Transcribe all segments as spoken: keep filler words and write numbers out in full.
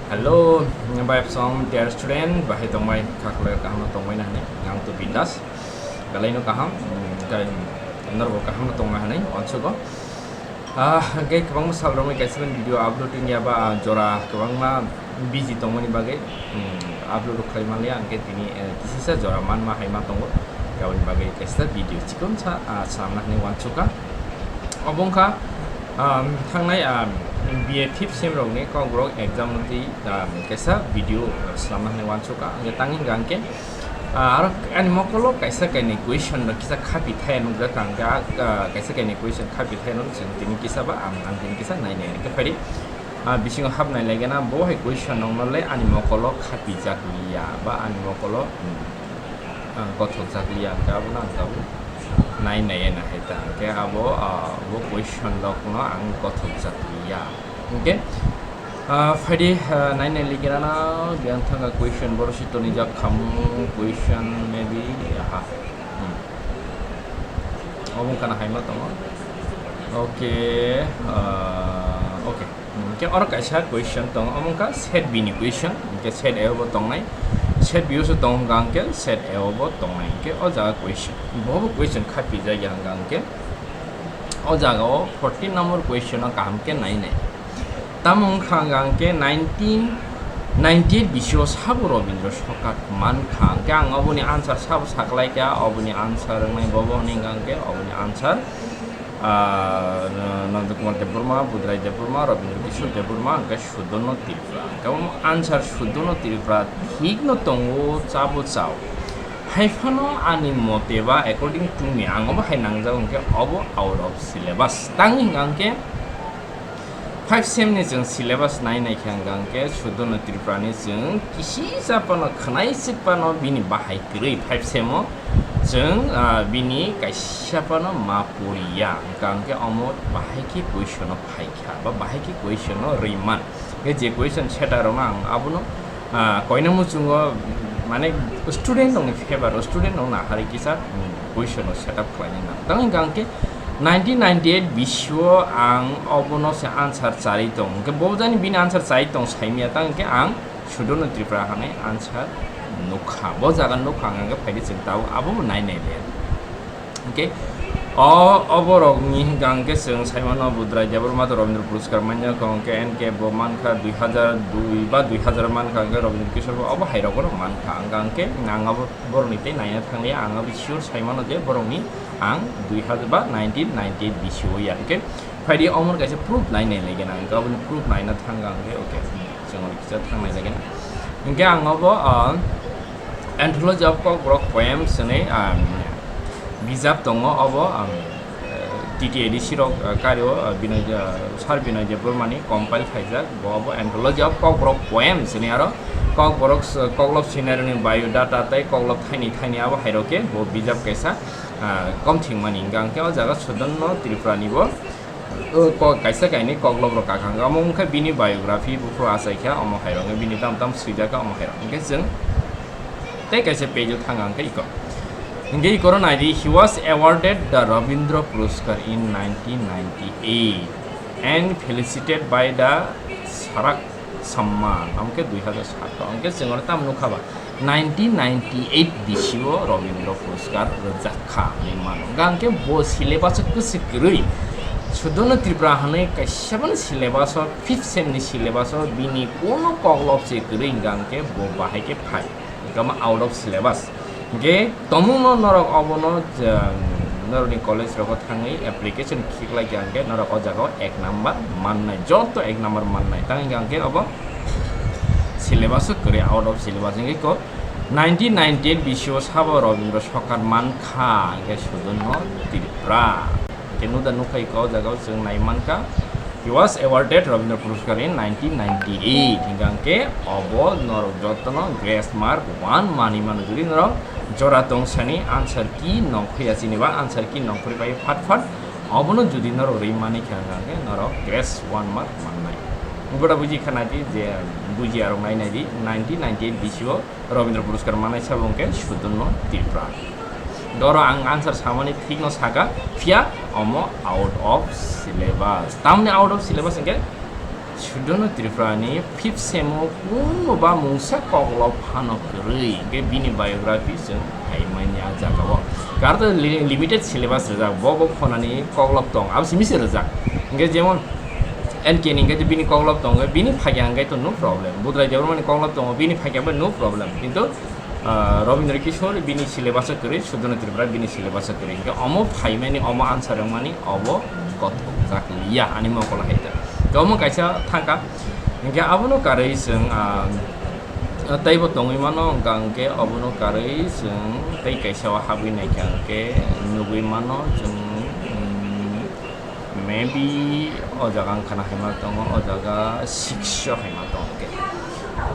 Hello, bai song dear student, bahai tongmai, khaklai kaham tongmai na hwnwi, ang to bindas, belai no kaham, kai norbo kaham tongmai hwnwi wansugo. Ah, kai kwbangma sal romwi kaisa video upload wngya ba jora kwbangma busy tongmani bagwi, hmm, upload khlai manliya, hwnkhe tini, eh, kisisa jora manma hai ma tongo, aboni bagwi kaisa video chikonsa, ah, swnamna hwnwi wansukha. Obo wngkha, um, thangnai, um, B A fifth sem rokni Kokborok exam no twi, um, kaisa video swnamna hwnwi wansukha. Hwnkhe tang hwnkha hwnkhe, ah, aro ani mokolo kaisa kainwi question rok kisa khapi thaya nukjak ang, ah, kaisa kainwi question khapi thaya nukjak, chwng tini kisa ba ang, ang tini kisa nainai. Hwnkhe phaidi, ah, bisingo hapnai lagena bo hai question rokno le ani mokolo khapi jak liya ba ani mokolo, hmm, ang kothok jak liya, hwnkhe abono ang tabuk nainai na hai ta, hwnkhe abo, ah, bo question rokno ang kothok jak liya. Hwnkhe, ah, phaidi, ah, nainai ligrana biyang thangkha question, boro si tonijak khamu question maybe, aha. Hmm. Obo wngkha na hai ma tongo. Okay, ah, okay. Hwnkhe oro kaisa question tongo, omo wngkha set B ni question, hwnkhe set A o bo tongnai, set B o se tongo hwnkha hwnkhe set A o bo tongnai, hwnkhe o jaga question, bo bo question khapi jak ya hwnkha hwnkhe o jaga o fourteen number question o kaham khe nainai. Tamo wngkha hwnkha hwnkhe nineteen ninety-eight bisio sabo Robindra Sokar mankha, hwnkhe ang oboni answer sabo saklaikha, oboni answer wngnai bobo hwnwi hwnkha hwnkhe oboni answer Ah, Nandan Kumar Debbarma, Budrai Debbarma, Rabindra Kishore Debbarma, hwnkhe Sudono Tripura. Hwnkhe omo answer Sudono Tripura thikno tongo, chabo chao. Haiphano ani mote ba according to me, ang obo hai nangjak hwnkhe obo out of syllabus. Tang hwnkha hwnkhe five sem ni chwng syllabus nai nai khe hwnkha hwnkhe Sudono Tripura ni chwng kisisa phano khwnai swk phano bini bahai kwrwi five sem o. Chwng, ah, bini kaisa phano ma poriya, hwnkha hwnkhe omo bahai khe question o phaikha, ba bahai khe question o rwimani. Hwnkhe je question setter rokno ang abono, ah, koina muchungo, mane student rokni favor o, student rokno naharwi kisa, hmm, question o set up khlaina nang. Tamo hwnkha hwnkhe nineteen ninety-eight bisio ang obono se answer charwi tong. Hwnkhe bo jani bini answer charwi tong saimya, tamo hwnkhe ang Sudono Tripura hwnwi answer nukha. Bo jaga nukha hwnkha hwnkhe phaidi chwng tabuk abobo nai nai le. Hwnkhe o, oborokni hwnkha hwnkhe chwng saimano Budrai Debbarma to Rabindra Puraskar manya kho, hwnkhe N K bo mankha dui hazar dui ba dui hazar mankha, hwnkhe Rabindra Kishore bo obo hai rokno mankha. Hwnkha hwnkhe ang abo borokni tei naina thanglia, ang abo sure saimano je borokni ang dui hazar ba nineteen ninety-eight bisio ya. Hwnkhe phaidi omo kaisa proof nai nai laigen ang, hwnkhe aboni proof naina thang ang khe, okay, chwng oro kisa thang nai laigen. Hwnkhe ang obo, ah, Anthology of Kokborok Poems hwnwi, ah, bijap tongo, obo, ah, T T A D C rok, ah, kario, ah, Binoy, ah, Sir Binoy Debbarmani compile khaijak, bo obo Anthology of Kokborok Poems hwnwi aro Kokborok, ah, Koklop Sinaroni biodata tei Koklop thaini thaini abo hai rok khe bo bijap kaisa, ah, kom thwngmani hwnkha hwnkhe o jaga Sudono Tripurani bo, o, ko-, kaisa kainwi Koklop rok kakha hwnkha, omo wngkha bini biography buphuru achai kha, omo hai rok wngkha bini tam tam swijak kha, omo hai rok hwnkhe chwng tei kaisa page o thang ang khe iko. Hwnkhe ikoro nai di, he was awarded the Rabindra Puraskar in nineteen ninety-eight and felicitated by the Sarak Samman, amkhe dui hazar sato. Hwnkhe chwng oro tamo nukha ba, nineteen ninety-eight bisio Rabindra Puraskar rwjak kha hinwi mano. Hwnkhe bo syllabus o kwswk kwrwi, Sudono Tripura hwnwi kaisa phano syllabus o, fifth sem ni syllabus o bini kono Koklop se kwrwi, hwnkhe bo bahai khe phai. Tamo out of syllabus. Hwnkhe tomungno norok obono je, norokni college rogo thangwi application khiklai kha hwnkhe norok o jaga o ek number mannai, joto ek number mannai. Tang hwnkhe obo syllabus o kwrwi, out of syllabus. Hwnkhe ko nineteen ninety-eight bisio sabo Rabindra Sokar mankha, hwnkhe Sudono Tripura. Hwnkhe nuda nukhai ko o jaga o chwng nai mankha. He was awarded Rabindra Puraskar in nineteen ninety-eight. Hingkha hwnkhe obo norok jotono grace mark one mani mano. Jodi norok jora tong sani answer key nongkhuya chini ba answer key nongkhuri pai phat phat, obono jodi norok ri mani kha hingkha hwnkhe norok grace one mark mannai. Boda buji kha nai di je buji arok nai nai di nineteen ninety-eight bisio Rabindra Puraskar manai sabo hwnkhe Sudono Tripura. Doro ang answer samani thikno saka, phiya omo out of syllabus. Tamni out of syllabus hwnkhe Sudono Tripura ni fifth sem o kuno ba mungsa koklop phano kwrwi, hwnkhe bini biography chwng phaimani a jaga o. Kar to li-, limited syllabus rijak, bo bo khonani koklop tong, abo simi se rijak. Hwnkhe jemon N K ni hwnkhe bini koklop tongo, bini phakya hwnkhe to no problem. Budrai Debbarmani koklop tongo, bini phakya bai no problem. Kintu Ah, Rabindra Kishore bini syllabus o kwrwi, Sudono Tripura bini syllabus o kwrwi. Hwnkhe omo phaimani, omo answer wngmani, obo kothok jak liya ani mokol hai ta. Hwnkhe omo kaisa thangkha. Hwnkhe abono karwi chwng, ah, teibo tongwi mano, hwnkha hwnkhe obono karwi chwng tei kaisa o habwi naikha hwnkhe nugwi mano chwng, mm, Maybe o jaga wngkha na hai ma tongo, o jaga six o hai ma tongo, okay.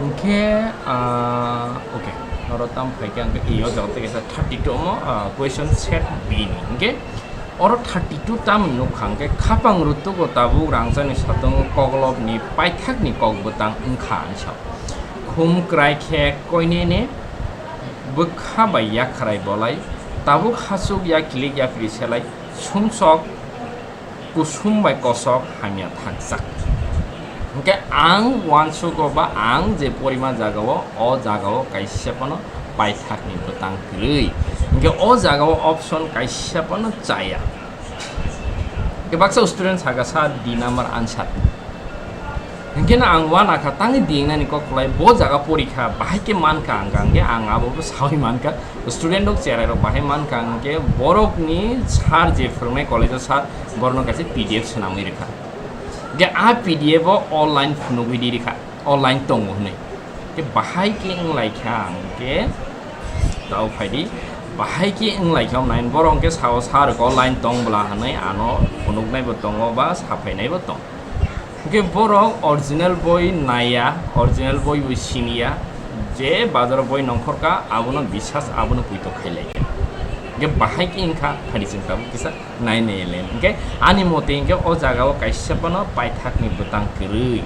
Hwnkhe, ah, okay, oro tam phai khe hwnkhe, e, o jaga tei kaisa thirty two omo, ah, question set B ni. Hwnkhe oro thirty two tam nukha hwnkhe, khapang rutugo tabuk rangchakni satungo koklopni paithakni kok bwtang wngkha, hinwi sa. Khum kwrai khe koinene bwkha bai yakhrai bolai, tabuk hachuk ya kilik ya phiri selai, sumsok kusum bai kosok hamya thakjak. Hwnkhe ang uansugo ba ang je porima jagao, o jagao kaisa phano paithakni bwtang kwrwi. Hwnkhe o jagao option kaisa phano chaya. Hwnkhe baksa student saka sa D number answer. Hwnkhe no ang uanakha tangwi D wngnani kok khlai, bo jaga porikha, bahai khe mankha ang, hwnkhe ang abo bo sawi mankha. Student rok cherai rok bahai mankha hwnkhe borokni sir je phwrwngnai college o sir borokno kaisa P D F swnamwi rwkha. Hwnkhe a P D F o online phunugwi di rwkha, online tongo hwnwi. Hwnkhe bahai khe wnglaikha hwnkhe tao phaidi, bahai khe wnglaikha hwnwi borok hwnkhe sao sir rok online tong bwla hwnwi ano phunuknaibo tongo ba saphainaibo tongo. Hwnkhe borok original boi naiya, original boi bo siniya, je bazaro boi nongkhorkha, abono bisas, abono puitok khailaiya. Hwnkhe bahai khe wngkha, phani chwng tabuk kisa nai nai le. Hwnkhe ani mote hwnkhe o jagao kaisa phano paithakni bwtang kwrwi.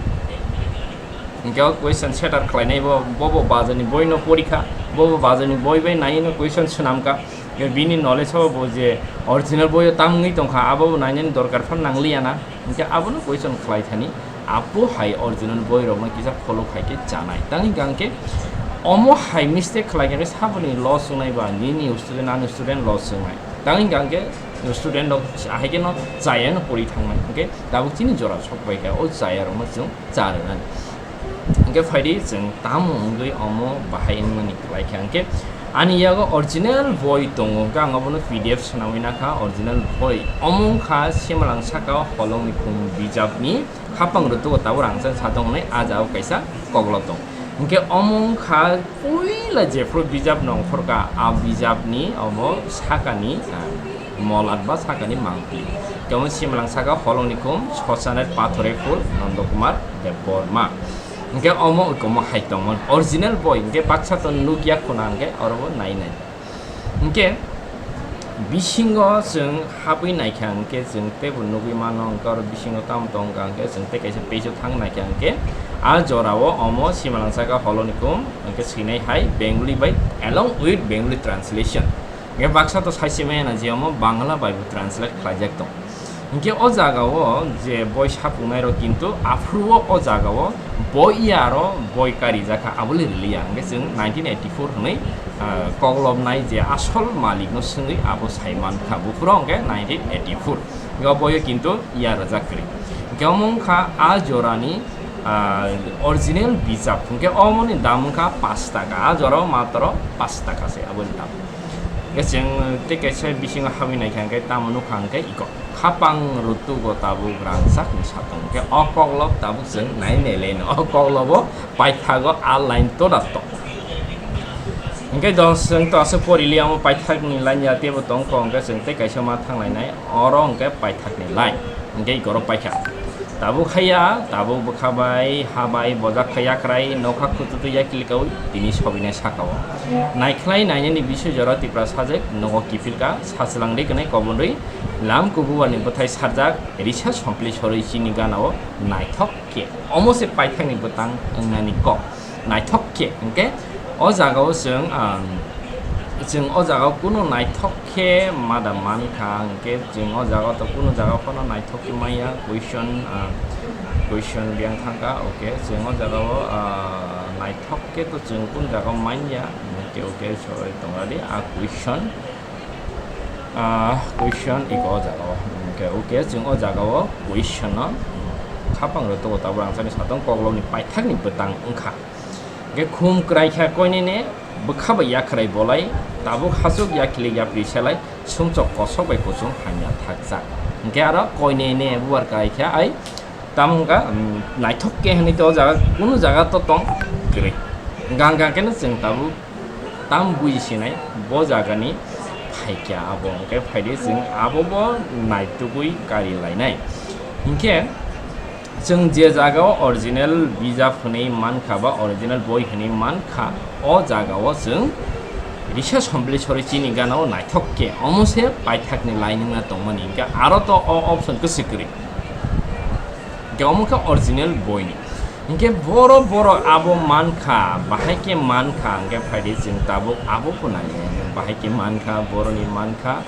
Hwnkhe o question setter khlainai bo, bobo bazarni boino porikha, bobo bazarni boi bai naino question swnamkha. Hwnkhe bini knowledge o bo je original boio tam wngwi tongkha, abobo nainani dorkar phano nangliya na. Hwnkhe abono question khlai thani, abo hai original boirokno kisa follow khai khe chanai. Tang hwnkha hwnkhe omo hai mistake khlai khe saboni loss wngnai ba, nini student ani student loss wngnai. Tang hwnkha hwnkhe student rok ahai kheno chayano pori thangnai. Hwnkhe tabuk chini jora sok bai kha, o chayarokno chwng cha rwnani. Hwnkhe phaidi chwng tamo wngwi omo bahai wngmani khlai kha hwnkhe ani yago original boi tongo, hwnkhe ang obono P D F swnamwi nakha original boi. Omo wngkha Simalang Saka Holongni Khum bijapni khapang rwtugo tabuk rangchak satong hwnwi ah jagao kaisa koklop tong. Hwnkhe omo wngkha puila jephru bijap nongkhorkha, a bijapni omo sakani, ah, molat ba sakani mangpili. Tei omo Simalang Saka Holongni Khum, Sosanet Pathore Phul, Nondo Kumar Debbarma. Hwnkhe omo, omo hai tongmani original boi, hwnkhe baksa to nukya khuna, hwnkhe orobo nai nai. Hwnkhe bisingo chwng habwi naikha, hwnkhe chwng teibo nugwi mano, hwnkhe oro bisingo tamo tongkha, hwnkhe chwng tei kaisa page o thang naikha, hwnkhe a jorao omo Simalang Saka Holongni Khum, hwnkhe swinai hai Bengali bai along with Bengali translation. Hwnkhe baksa to saisi maya na je omo Bangla bai bo translate khlaijak tong. Hwnkhe o jagao je boi sapungnai rok kintu aphuru o, o jagao boi ya aro boi karijakha abole rwliya. Hwnkhe chwng nineteen eighty-four hwnwi, ah, koklopnai je asol malikno swngwi abo sai mankha buphuru hwnkhe nineteen eighty-four. Hwnkhe o boio kintu ya rwjak kwrwi. Hwnkhe omo wngkha a jorani, ah, original bijap. Hwnkhe omoni dam wngkha pash taka. A jorao matro pash taka se aboni dam. Hwnkhe chwng tei kaisa bisingo habwi naikha hwnkhe tamo nukha hwnkhe iko khapang rutugo tabuk rangchakni satung. Hwnkhe o koklop tabuk chwng nai nai laino. O koklobo paithago a line toda tong. Hwnkhe do chwng to aswk porili omo paithakni line ya teibo tongkho hwnkhe chwng tei kaisa ma thanglainai oro hwnkhe paithakni line. Hwnkhe iko oro paikha. Tabuk haiya, tabuk bwkha bai, ha bai, bojak kha yakrai, nokha khututwi yakilkaui, tini sobinai sakao. Naikhlai nainani bisui jora Tipra sajwk, nogo kiphilka, sachwlangri gwnai kobonrwi, lam kububarni bwthai sarjak, risa sompli sorwi chini ganao naithok khe. Omo se paithakni bwtang wngnani kok. Naithok khe, hwnkhe o jagao chwng, um, chwng o jagao kunu naithok khe mada mankha, hwnkhe chwng o jagao to kunu jagao phano naithok khe maya, question, ah, Question biyang thangkha, okay, chwng o jaga o, ah, naithok khe to chwng kun jaga o manya, okay, okay, sorry, tongra di, a question, ah, question iko o jaga o, okay, okay, chwng o jaga o question no, khapang rw tongo tabuk rang sani satong koklopni paithakni bwtang wngkha. Hingke khum kwrai kha koinene bwkha bai yakhrai bolai, tabuk hachuk yakhilik yapri selai, sumchok kosok bai kuchung hamya thakjak. Hingke aro koinene bubar kwrai kha ai, tamo hingka, um, naithok khe hinui to o jaga, kunu jaga to tong kwrwi. Gang gang khe no chwng tabuk tam buji sinai bo jagani phaikya abo, hingke phaidi chwng abo bo naitugwi kari lainai. Hingke, chwng je jaga o original bijap hwnwi mankha ba original boi hwnwi mankha, o jaga o chwng risa sompli sori chini gana o naithok khe omo se paithakni line wngna tongmani, hingke aro to o option kwswi kwrwi. Hingke omo khe original boi ni. Hingke boro, boro abo mankha, bahai khe mankha, hingke phaidi chwng tabuk abo bo nainai, bahai khe mankha, boroni mankha,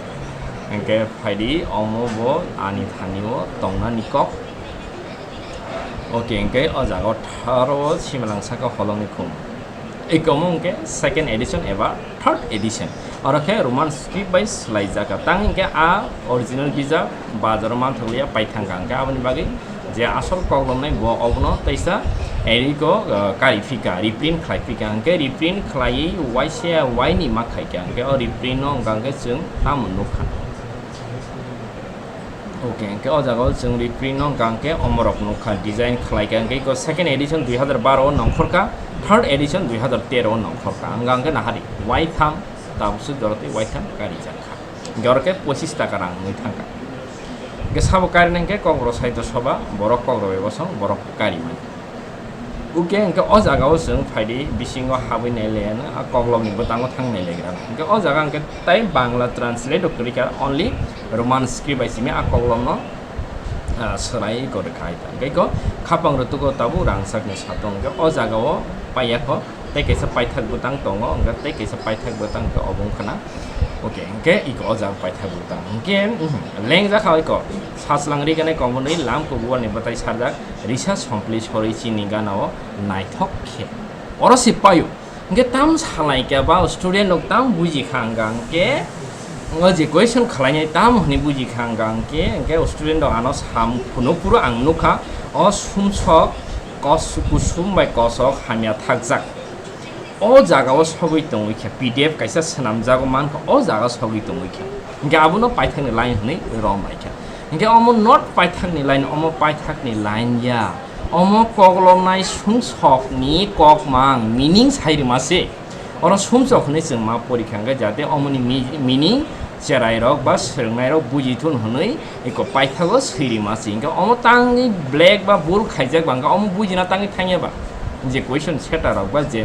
hingke phaidi omo bo ani thani o tongnani kok. Okay, hingke o jaga o tharo o simalang saka holongni khum. Ikomo hingke second edition eba third edition. Oro khe Roman script bai swlaijak. Tang hingke a original bijap bazaro manthokliya paithangkha. Hingke aboni bagwi je asol koklomnai bo obono teisa eriko, uh, kari phika, reprint khlai phika. Hingke reprint khlaiwi waisa waini ma khaikha. Hingke o reprint no hingka hingke chwng tamo nukha. Okay, hingke o jaga o chwng reprint no hingka hingke omorok nukha, design khlaikha, hingke iko second edition dui hazar baro o nongkhorkha, third edition dui hazar tero o nongkhorkha, hingka hingke nahari waitham, tabuk swk jora tei waitham karijakha, hingke oro khe pochis taka rang wngwi thangkha. Hingke sabo karina hingke kokborok saitoshoba, borok kokborok bai bosong, borok karimani. Uke hingke o jaga o chwng phaidi bisingo habwi nailaiano, a koklopni bwtango thang nailaigra. Hingke o jaga hingke tai Bangla translate rok kwrwi kha, only Roman script bai simi a koklopno, ah, swraiwi kwrwi kha. Hingke iko khapang rwtugo tabuk rangchakni satung. Hingke o jaga o paiya kho, tei kaisa paithak bwtang tongo, hingke tei kaisa paithak bwtang hingke obo wngkha na. Okay, hingke iko o jaga paithak bwtang. Hingke, mhm, lengjak kha iko. Sajlang ri gane kombonwi lam kubuarni bwtai sarjak, risa sompli sori chini gana o naithok khe. Oro se paio. Hingke tam salai khe ba student rok tam buji kha hingka hingke o je question khlainai tam hwnwi buji kha hingka hingke, hingke o student rok ano sam phunuk phuru ang nukha o sumsok kos-, kusum bai kosok hamya thakjak. O jaga o sogwi tongwi khe P D F kaisa swnamjago mankha, o jaga sogwi tongwi khe. Hingke abono paithakni line hwnwi rom lai kha. Hingke omo not paithakni line, omo paithakni line ya. Omo koklomnai sumsokni kokmang, meaning sai rwma se. Oro sumsok hwnwi chwng ma pori kha hingke jate omoni mi-, meaning cherai rok ba swrwngnai rok buji thun hwnwi iko paithago swi rwma se. Hingke omo tangwi black ba bul khaijak ba hingke omo bujina tangwi thangya ba. Je question setter rok ba je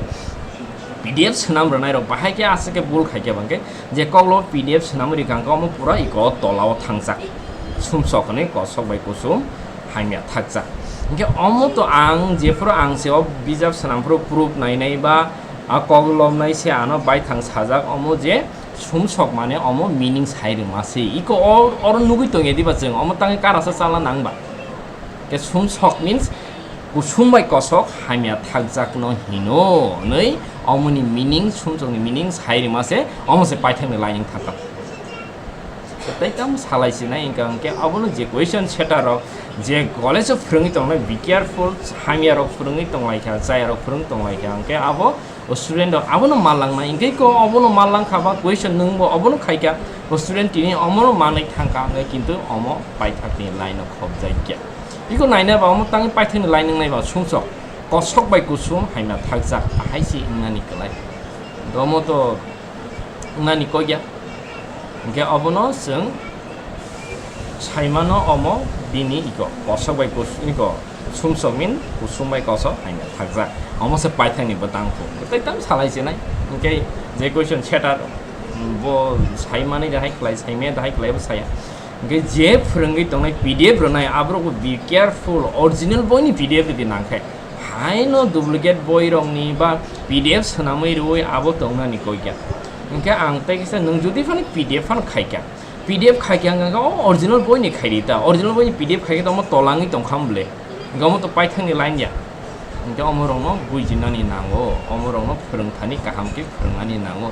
P D F swnam rwnai rok bahai khe aswk khe bul khai khe bang khe je koklo P D F swnam rwkha hwnkhe omo pura iko tola o thangjak. Sumsok hwnwi kosok bai kusum hamya thakjak. Hwnkhe omo to ang jephuru ang se o bijap swnam phuru proof nainai ba a kok lobnai se ano baithang sajak omo je sumsok mane omo meaning sai rwma se. Iko o-, oro nugui tongya diba chwng omo tangwi karasa chala nang ba. Khe sumsok means kusum bai kosok hamya thakjakno hino hwnwi omoni meaning, sumsokni meaning sai rwma se, omo se paithakni line wng thangkha. Tei tamo salai sinai wngkha hwnkhe abono je question setter rok je college o phwrwngwi tongnai, be careful, hamya rok phwrwngwi tonglaikha, chaya rok phwrwng tonglaikha hwnkhe abo O student rok abono mallangnai, hingke ko obono mallang kha ba question nwng bo obono khai kha. O student tini omono manwi thang kha, hingke kintu omo paithakni line o khobjak ya. Iko naina ba omo tangwi paithakni line wngnai ba sumsok kosok bai kusum haima thakjak, ahai se wngnani kwlai. Domo to wngnani kok ya. Hingke obono chwng saimano omo bini iko kosok bai kus-, iko sumsok mean kusum bai kosok haina thakjak. Omo se paithakni bwtang phung. Tei tam salai se nai. Hingke je question setter, bo saimani dahai khlai, saimaya dahai khlai bo saya. Hingke je phwrwngwi tongnai P D F rwnai aborok bo be careful, original boini P D F rwdi nangkhe. Haino duplicate boi rokni ba P D F swnamwi rwui abo tongnani koi kha. Hingke ang tei kisa nwng jodi phano P D F phano khai kha. P D F khai khe ang kha, o original boi ni khai ri ta, original boi ni P D F khai khe tongmo tolangwi tong kha mole. Hingke omo to paithakni line ya. Hingke omorokno buijinani nango, omorokno phwrwngthani kaham khe phwrwngnani nango.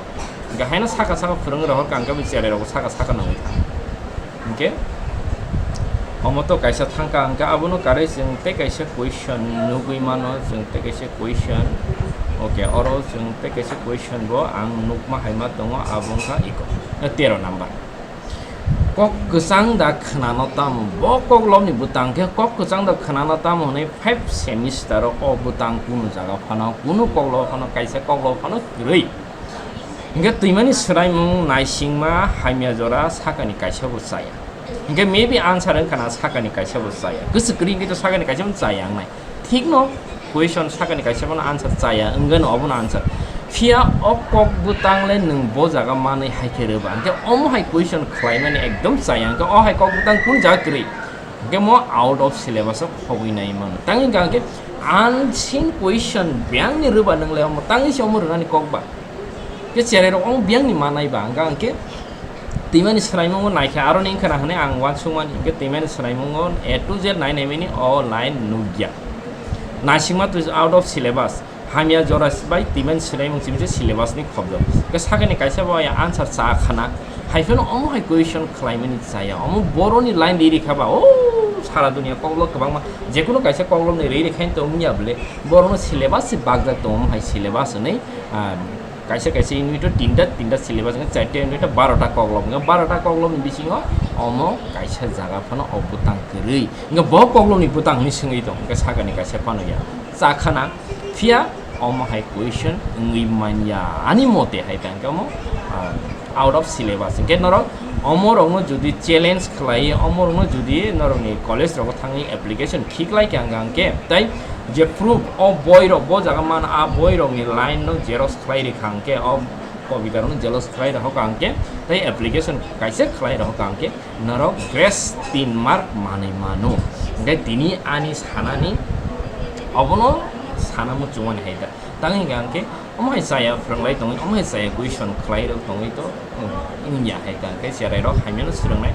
Hingke haino saka saka phwrwngwi rohor kha, hingke abo cherai rokbo saka saka nangwi thango. Hingke omo to kaisa thangkha, hingke abono karwi chwng tei kaisa question nugwi mano, chwng tei kaisa question, okay, oro chwng tei kaisa question bo ang nukma haima tongo, abo wngkha iko, tero number. Kok kwchang da khwnano tamo? Bo koklopni bwtang khe kok kwchang da khwnano tamo hwnwi five semester o o bwtang kunu jaga phano, kunu koklop phano, kaisa koklop phano kwrwi. Hingke twimani swraimung naisingma hamya jora sakani kaisa bo chaya. Hingke maybe answer wngkha na sakani kaisa bo chaya. Kwchwk kwrwi hingke to sakani kaisa bo chaya wngnai. Thikno question sakani kaisa bono answer chaya, wngano obono answer. Phiya o kok bwtang le nwng bo jaga manwi hai khe rwba. Hingke omo hai question khlaimani ekdom chaya. Hingke o hai kok bwtang kun jaga kwrwi? Hingke mo out of syllabus o khobwi nai mano. Tang hingka hingke unseen question biyangni rwba nwng le omo tangwi se omo rwnani kok ba. Ke cherai rok omo biyangni manai ba. Hingka hingke twimani swraimungo naikha, aroni wngkha na hwnwi ang uansukmani, hwnkhe twimani swraimungo A to Z nai naimani o line nukya. Naisingma twi out of syllabus. Hamya jora bai twimani swraimung simi se syllabus ni khobjak. Hwnkhe sakani kaisa bo ya answer cha khana. Haiphano omo hai question khlaimani chaya. Omo boroni line ri rikha ba, o sara dunia koklo kwbangma. Jekunu kaisa koklomni ri rikhaini tongya bwle. Borokno syllabus se bakjak tongo, omo hai syllabus hwnwi, ah, Kaisa kaisa unit o tinta, tinta syllabus wngkha, charta unit o barota koklop wngkha. Barota koklopni bisingo omo kaisa jaga phano o bwtang kwrwi. Wngkha bo koklopni bwtang hwnwi swngwi tong, wngkha sakani kaisa phano ya. Cha khana, phiya omo hai question wngwi manya. Ani mote hai tang khe omo, ah, out of syllabus. Hwnkhe norok omo rokno jodi challenge khlai, omo rokno jodi norokni college rogo thangwi application khiklai khe ang khe, tai je proof o boirok bo jaga man, a boirokni line no xerox khlai rikha hwnkhe, o kobita rokno xerox khlai rokha hwnkhe, tei application kaisa khlai rokha hwnkhe, norok grace tin mark manwi mano. Hwnkhe tini ani sanani obono sana muchungmani hai da. Tang hwnkha hwnkhe, omo hai chaya phwrwnglai tongwi, omo hai chaya question khlai rok tongwi to, hmm, wngya hai da. Hwnkhe cherai rok hamyano swrwngnai.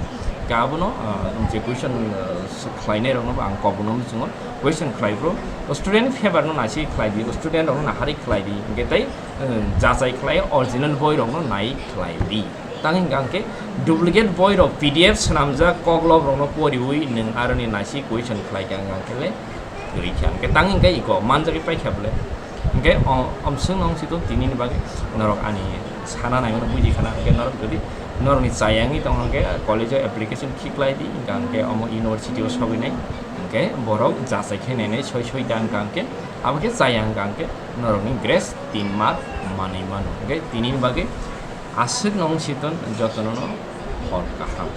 Ka abono, ah, je question, ah, khlainai rokno bo ang kobokno muchungo. Question khlai phuru student favor no nasi khlai di, student rokno nahari khlai di, hwnkhe tei, um, jachai khlai original boi rokno nai khlai di. Tang hwnkha hwnkhe duplicate boi rok P D F swnamjak koklop rokno poriwi nwng aroni nasi question khlai kha hwnkha hwnkhe le kwrwi kha. Hwnkhe tang hwnkhe iko manjagwi paikha bwle. Hwnkhe o, omswk nong si to tini ni bagwi norok ani sana naimano buji khana, hwnkhe norok jodi norokni chaya wngwi tong hwnkhe college o application khiklai di, hwnkha hwnkhe omo university o sogwi nai, hwnkhe borok jachai khe nainai soi soi ta wngkha hwnkhe, abo khe chaya wngkha hwnkhe norokni grace tin mark manwi mano. Hwnkhe tini ni bagwi aswk nong si to jotono no hor kaham.